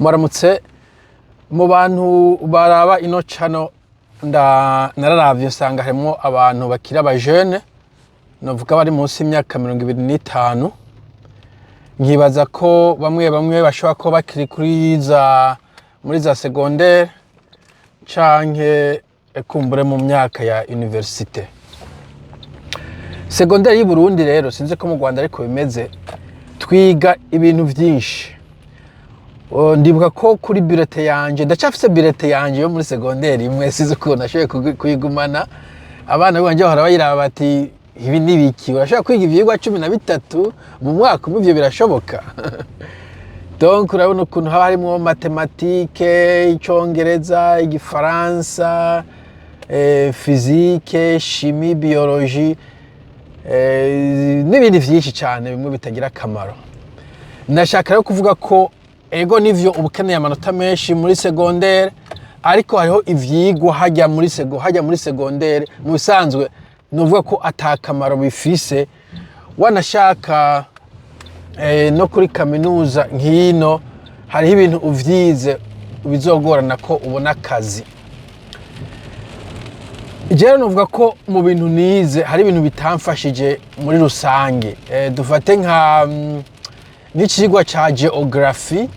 Muramutse. Mu bantu baraba ino channel, nda nararavye nsanga harimwo abantu bakiri abajene, novuga bari munsi y'imyaka 25. Nkibaza ko bamwe bamwe bashobora kuba bakiri kuri za muri za secondaire canke kumbure mu myaka ya université. Secondaire y'i Burundi rero, sinzi ko mu Rwanda ariko bimeze, twiga ibintu vyinshi. Ndibuka ko kuri bulletin yanje, ndacafise bulletin yanje yo muri secondaire imwe, sinzi ukuntu nashoboye kuyigumana. Abana banje bahora bayiraba bati: "Ibi ni biki? Urashobora kwiga ivyigwa 13 mu mwaka umwe? Ivyo birashoboka?" Donc urabona ukuntu haba harimwo mathématiques, icongereza, igifaransa, physique, chimie, biologie, n'ibindi vyinshi cane bimwe bitagira akamaro. Ndashaka rero kuvuga ko ego nivyo, uba ukeneye amanota menshi muri secondaire, ariko hariho ivyigwa hajya muri secondaire mu bisanzwe nuvuga ko ata kamaro bifise. Wanashaka no kuri kaminuza nk'ino, hariho ibintu uvyize bizogorana ko ubona akazi. Jewe novuga ko mu bintu nize hari ibintu bitamfashije muri rusange. Dufate nka n'icigwa ca geography.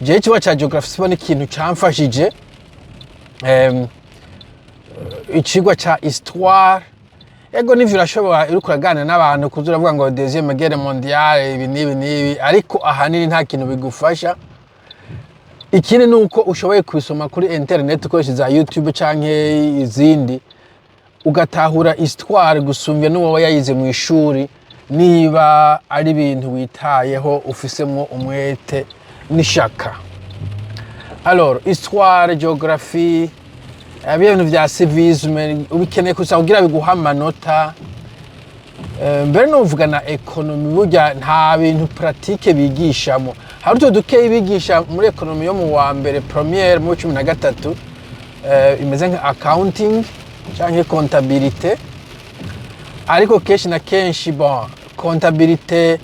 Jewe icigwa ca geography sibona ikintu camfashije. Icigwa ca histoire, ego nivyo, urashobora uriko uraganira n'abantu kuza uravuga ngo deuxième guerre mondiale, ibi n'ibi n'ibi, ariko ahanini nta kintu bigufasha. Ikindi ni uko ushoboye kubisoma kuri internet, ukoresheje za YouTube canke izindi, ugatahura histoire gusumvya n'uwoba yayize mu ishuri, niba ari ibintu witayeho, ufisemwo umwete n'ishaka. Alors histoire, géographie, ibintu vya civisme ubikeneye gusa kugira biguha amanota. Mbere novuga na économie, burya nta bintu pratique bigishamo. Hari utwo dukeyi bigisha muri économie yo mu wa mbere première, mu 13, imeze nka accounting canke comptabilité, ariko kenshi na kenshi, bon, comptabilité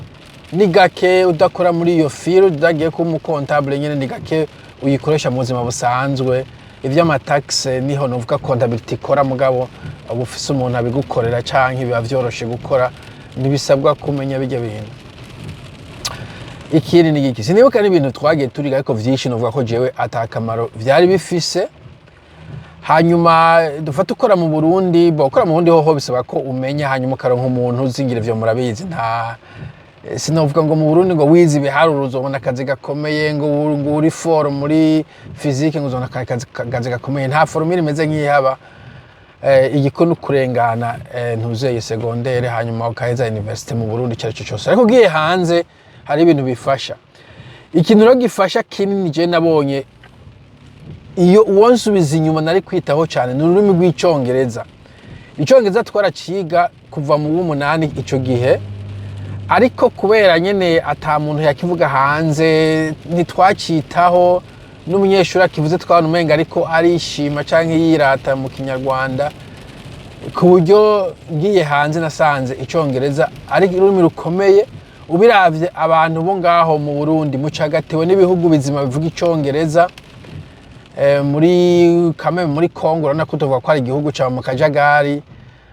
ni gake udakora muri iyo field, udagiye kuba umu comptable nyene, ni gake uyikoresha mu buzima busanzwe. Ivy'ama taxes niho novuga comptabilité ikora, mugabo uba ufise umuntu abigukorera canke biba vyoroshe gukora, ntibisabwa kumenya bijya bintu. Ikindi ni giki? Sinibuka n'ibintu twagiye turiga, ariko vyinshi novuga ko jewe ata kamaro vyari bifise. Hanyuma dufate ukora mu Burundi, bo ukora mu Burundi hoho bisaba ko umenya, hanyuma ukaronka umuntu uzingira. Ivyo murabizi, nta sinovuga ngo mu Burundi ngo wize ibiharuro uzobona akazi gakomeye, ngo uri fort muri physique ngo uzobona akazi gakomeye. Nta formule imeze nk'ihaba. Igiko ni kurengana ntuzeye secondaire, hanyuma ukaheza université mu Burundi icyo aricyo cyose. Ariko ugiye hanze hari ibintu bifasha. Ikintu rero gifasha kinini je nabonye, iyo uwonsubiza inyuma nari kwitaho cyane, ni ururimi rw'Icongereza. Icongereza twaraciga kuva mu w'umunani ico gihe, ariko kubera nyene ata muntu yakivuga hanze ntitwacitaho. N'umunyeshuri akivuze twabona umenga ariko arishima canke yirata mu Kinyarwanda, ku buryo ngiye hanze nasanze Icongereza ari ururimi rukomeye. Ubiravye abantu bo ngaho mu Burundi mucagatiwe n'ibihugu bizima bivuga Icongereza. Muri kame muri Congo urabona ko tuvuga ko ari igihugu ca mu kajagari,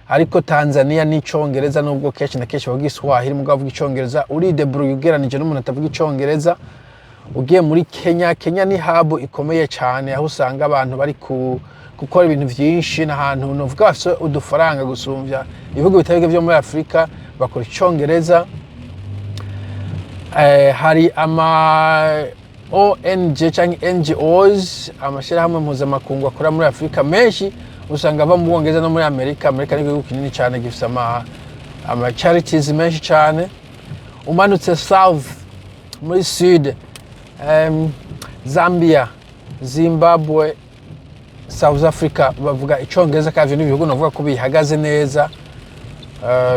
ariko Tanzania n'Icongereza, nubwo kenshi na kenshi bavuga Iswahili, mugabo bavuga Icongereza, uridebrouille ugeranije n'umuntu atavuga Icongereza. Ugiye muri Kenya, Kenya ni hub ikomeye cyane, aho usanga abantu bari gukora ibintu vyinshi, n'ahantu novuga bafise udufaranga gusumvya ibihugu bitari bike vyo muri Afurika, bakora Icongereza. Hari ama ONG canke NGOs, amashyirahamwe mpuzamakungu akora muri Afurika menshi usanga ava mu Bwongereza no muri Amerika. Amerika ni igihugu kinini cyane gifise ama charities menshi cyane. Umanutse south, muri sud, Zambia, Zimbabwe, South Africa bavuga Icongereza, kandi ivyo ni ibihugu navuga ko bihagaze neza.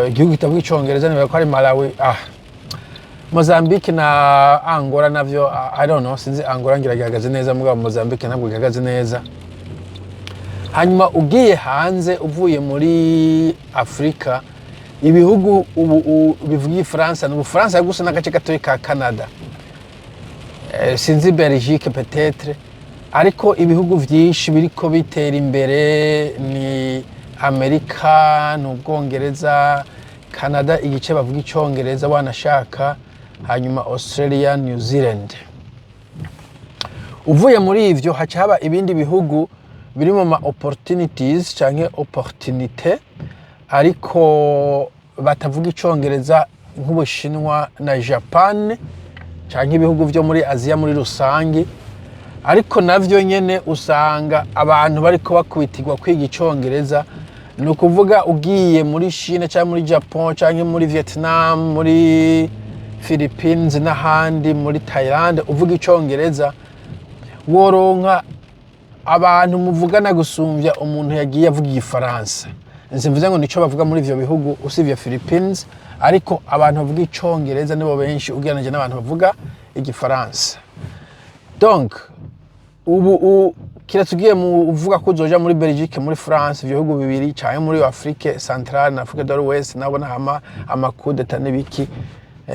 Igihugu kitavuga Icongereza nibaza ko ari Malawi, Mozambique na Angola navyo, I don't know, sinzi. Angola ngira gihagaze neza, mugabo Mozambique ntabwo gihagaze neza. Hanyuma ugiye hanze, uvuye muri Afurika, ibihugu ubu bivuga Igifaransa ni Ubufaransa gusa n'agace gatoya ka Canada. Sinzi Belgique peut-être, ariko ibihugu vyinshi biriko bitera imbere ni Amerika, ni Ubwongereza, Canada, igice bavuga Icongereza wanashaka, hanyuma Australia, New Zealand. Uvuye muri ivyo, haca haba ibindi bihugu biri mu ma opportunities canke opportunité, ariko batavuga Icongereza, nk'Ubushinwa na Japan canke ibihugu vyo muri Aziya muri rusangi. Ariko navyo nyene usanga abantu bariko bakubitirwa kwiga Icongereza. Ni ukuvuga ugiye muri Chine canke muri Japon canke muri Vietnam, muri Philippines n'ahandi, muri Thailand, uvuga Icongereza woronka abantu muvugana gusumvya umuntu yagiye avuga Igifaransa. Simvuze ngo nico bavuga muri ivyo bihugu usivye Philippines, ariko abantu bavuga Icongereza nibo benshi ugereranije n'abantu bavuga Igifaransa. Donc ubu kiretse ugiye mu uvuga ko uzoja muri Belgique, muri France, ivyo bihugu bibiri, canke muri Afrique centrale na Afrique de l'Ouest, nabona hama ama coups d'état n'ibiki,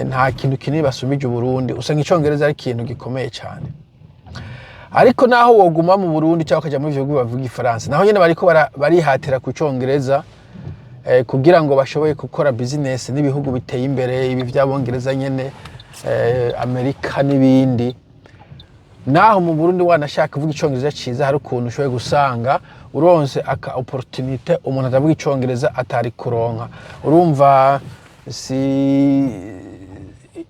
nta kintu kinini basumije Uburundi. Usanga Icongereza ari ikintu gikomeye cyane. Ariko naho woguma mu Burundi cyangwa ukaja muri ivyo bihugu bavuga Igifaransa, naho nyene bariko barihatira ku Congereza, kugira ngo bashoboye gukora business n'ibihugu biteye imbere, ibi vy'Abongereza nyene, Amerika n'ibindi. Naho mu Burundi wanashaka kuvuga Icongereza ciza, hari ukuntu ushoboye gusanga uronse aka opportunité umuntu atavuga Icongereza atari kuronka. Urumva, si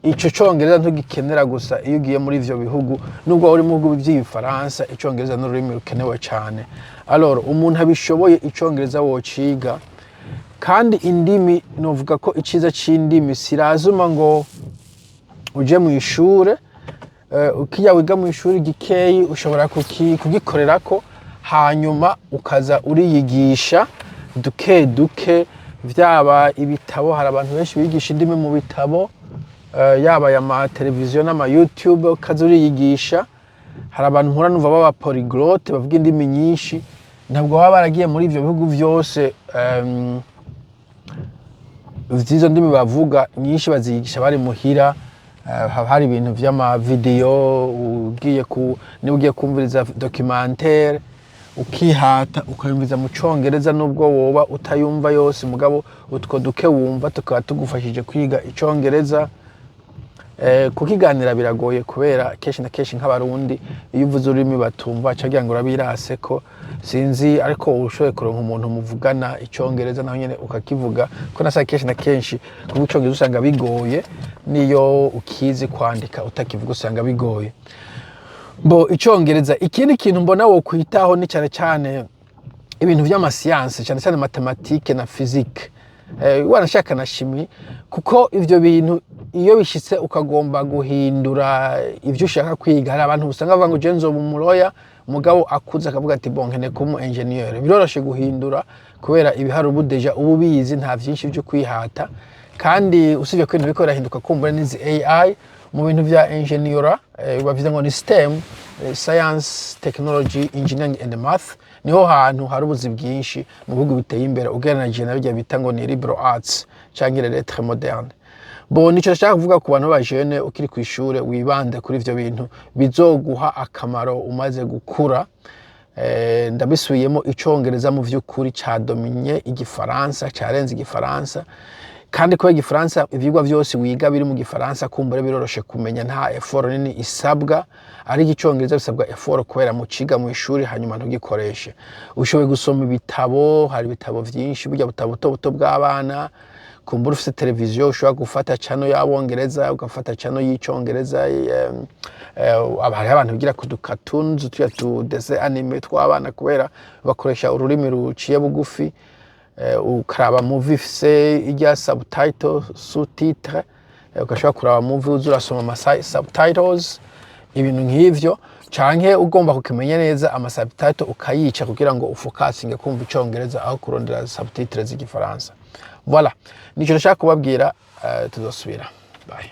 ico Congereza ntugikenera gusa iyo ugiye muri ivyo bihugu. Nubwo uri mu bihugu vy'Ibifaransa, Icongereza n'ururimi rukenewe cane. Alors umuntu abishoboye, Icongereza wociga. Kandi indimi, novuga ko iciza c'indimi sirazuma ngo uje mu ishure. Ukijya wiga mu ishuri gikeyi ushobora kugikorerako, hanyuma ukaza uriyigisha duke duke, vyaba ibitabo. Hari abantu benshi bigisha indimi mu bitabo, yaba aya mateleviziyo n'ama YouTube, ukaza uriyigisha. Hari abantu mpora numva baba polyglotte, bavuga indimi nyinshi. Ntabwo baba baragiye muri ivyo bihugu vyose vy'izo ndimi bavuga. Nyinshi baziyigisha bari muhira. Haba hari ibintu vy'amavideyo, ugiye ku niba ugiye kumviriza documentaire, ukihata ukayumviza mu Congereza, nubwo woba utayumva yose, mugabo utwo duke wumva tukaba tugufashije kwiga Icongereza. Kukiganira biragoye, kubera kenshi na kenshi nk'Abarundi iyo uvuze ururimi batumva baca bagira ngo urabirase ko sinzi. Ariko ushoboye kuronka umuntu muvugana Icongereza, naho nyene ukakivuga ko nasa, kenshi na kenshi kuvuga Icongereza usanga bigoye. Niyo ukizi kwandika, utakivuga usanga bigoye. Bo Icongereza, ikindi kintu mbona wo kwitaho ni cyane cyane ibintu vy'amasiyanse, cyane cyane mathématiques na physique, wanashaka na chimie, kuko ivyo bintu iyo bishitse ukagomba guhindura ivyo ushaka kwiga, hari abantu usanga bavuga ngo je nzoba umuloya, mugabo akuze akavuga ati: "Bon, nkeneye kuba umu ingénieur." Biroroshe guhindura kubera ibiharuro ubu déjà uba ubizi, nta vyinshi vyo kwihata. Kandi usibye ko ibintu biriko birahinduka, kumbura n'izi AI mu bintu vya ingénieur, bavuze ngo ni STEM, science, technology, engineering and math, niho hantu hari ubuzi bwinshi mu bihugu biteye imbere ugereranije na bijya bita ngo ni liberal arts canke les lettres modernes. Bon, nico nshaka kuvuga ku bantu b'abajene: ukiri ku ishure wibande kuri ivyo bintu bizoguha akamaro umaze gukura. Ndabisubiyemo, Icongereza mu vy'ukuri cadominye Igifaransa, carenze Igifaransa. Kandi kubera Igifaransa ivyigwa vyose wiga biri mu Gifaransa, kumbure biroroshe kumenya, nta effort nini isabwa. Ariko Icongereza bisabwa effort kubera muciga mu ishuri hanyuma ntugikoreshe. Ushoboye gusoma ibitabo, hari ibitabo vyinshi, burya butabo buto buto bw'abana. Kumbura ufise televiziyo, ushobora gufata channel y'Abongereza, ugafata channel y'Icongereza. Hariho abantu bigira ku ducartoons, tuya tu dessins animés tw'abana, kubera bakoresha ururimi ruciye bugufi. Ukaraba movie ifise irya subtitle, sous-titre, ugashobora kuraba movie uza urasoma ama subtitles, ibintu nk'ivyo. Canke ugomba kukimenya neza, ama subtitle ukayica kugira ngo ufokasinge kumva Icongereza aho kurondera subtitre z'Igifaransa. Voilà, nico nashaka kubabwira. Tuzosubira, bye.